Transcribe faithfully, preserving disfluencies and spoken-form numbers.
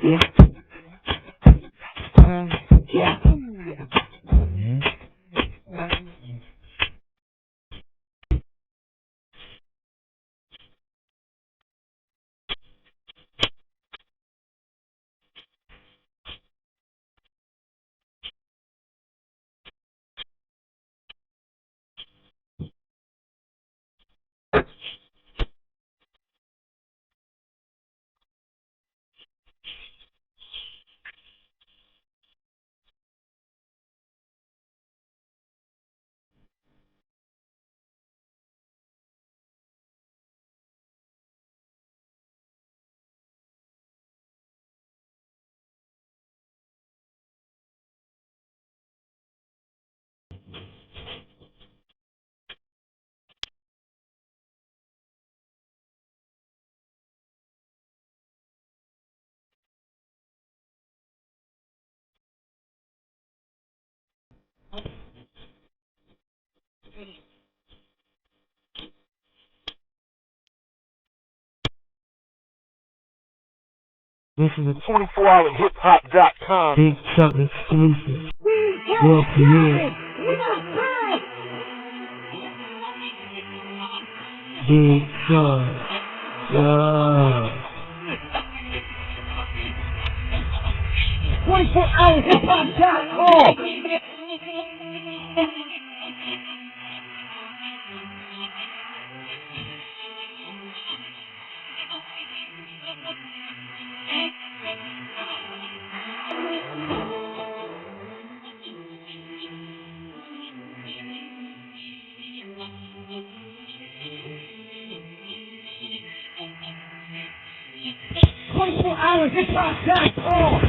Yeah. Yeah. This is a twenty-four hour hip hop dot com. Big Chuck exclusive. Well, yeah. Big Chuck. Yeah. Twenty-four hour hip hop dot com. Twenty-four hours, it's our time. Oh.